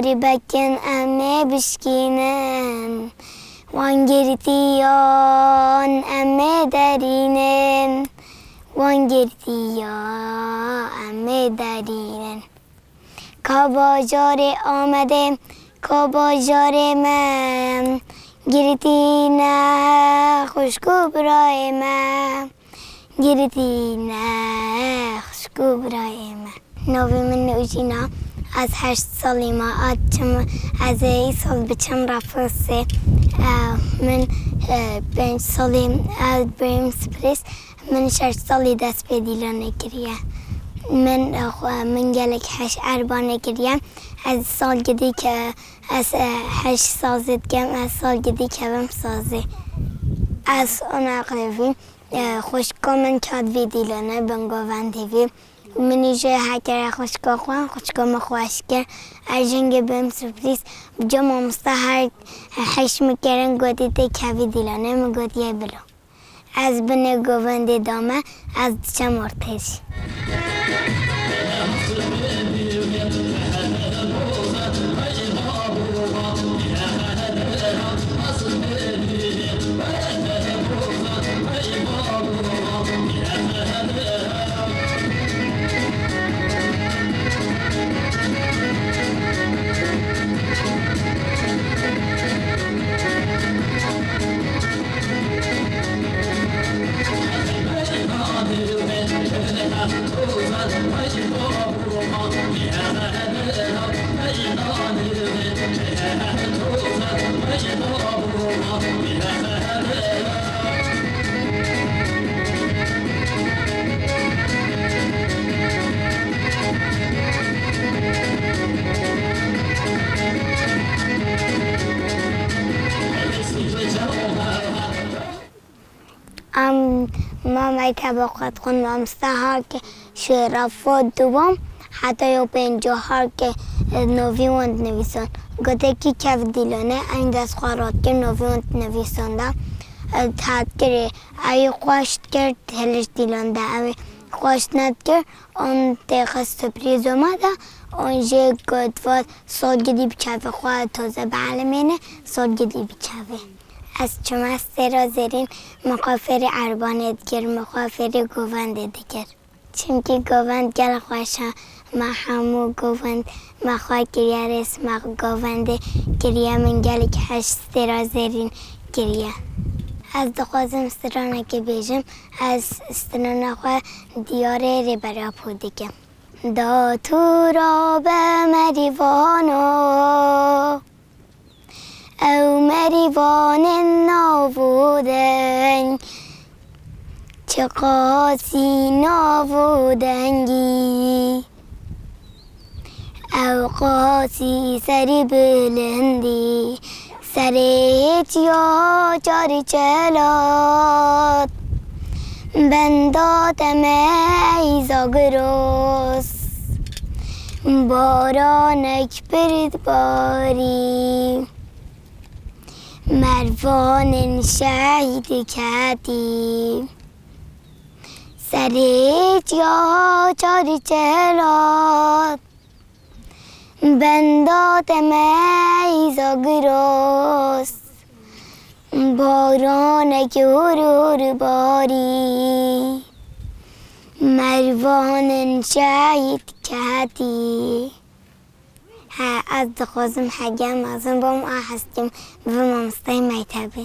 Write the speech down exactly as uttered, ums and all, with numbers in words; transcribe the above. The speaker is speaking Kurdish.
Rîbekin em ê bişkînin, wan girtiyan em ê derînin, wan girtiya em ê derînin. Ka bajarê Amedê, ka bajarê me, girtî ne xwişk û birayê me. Girtî ne xwişk û birayê me. Navê min Nûjîn e. Ez heşt salî me. Ez çim, ez ê îsal biçim Refosê. Eh, min, eh, pênc salî, ez birayê min Sprîs. Min şeş salî dest pê dîlanê kiriye. Min, eh, xwe, min gelek heş erbanê kiriye. Ez sal gidî ke, ez, eh, heş sazê dikim, ez sal gidî kevim sazê. Ez ona qevî. E, xwişka min kat vî dîlane, bin govendê vî. Min î jê hekere xwişka xwe, xwişka min xweş kir. Ez jingê bim surprîz. Bi cem mamoste her heş min kirin gotî tê kevî dîlane, min gotiye bilo. Ez binê govendê dame, ez diçem ortê jî. Em mameyke bi xwe dixwin, mamoste hake şêrafo dibam, heta yo pênco hake, e, novî wan dinivîsan. Gotekî kev dîlane, eyn dest xwe rat kir, novî wan dinivîsanda, e, hat kirê, ew xweş dikir, hiliş dîlanda, ew xweş nedikir, an têxist surprîzo me de, an jê got, vat, sal gidî bi çavê xwe toze bielimêne, sal gidî bi çavê. Ez çûme sêra zêrîn, min xwe fêrî erbanê dikir, min xwe fêrî govendê dikir. Çimkî govend gelek xweş e, me hemû govend me xwe kiriye rêz, me govendê kiriye, min gelek heş sêra zêrîn kiriye. Ez dixwazim stranekê bêjim, ez strana xwe diyarê Rêber Apo dikim. Da tu rabe merîvano, ew merîvanên nav û deng, çiqasî nav û dengî, ew qasî serî bilindî, serê hêçiya çarî çelat, benda temeyî zagiros, baranek pir dibarî, mervanên şehîd ketî, serê hêçiya çarî çelat. Benda temeyî zagiros, baranekî hûr hûr barî, mervanên şehîd ketî. He, ez dixwazim hege mezin bim, a hestim bi mamosteyê mektebê.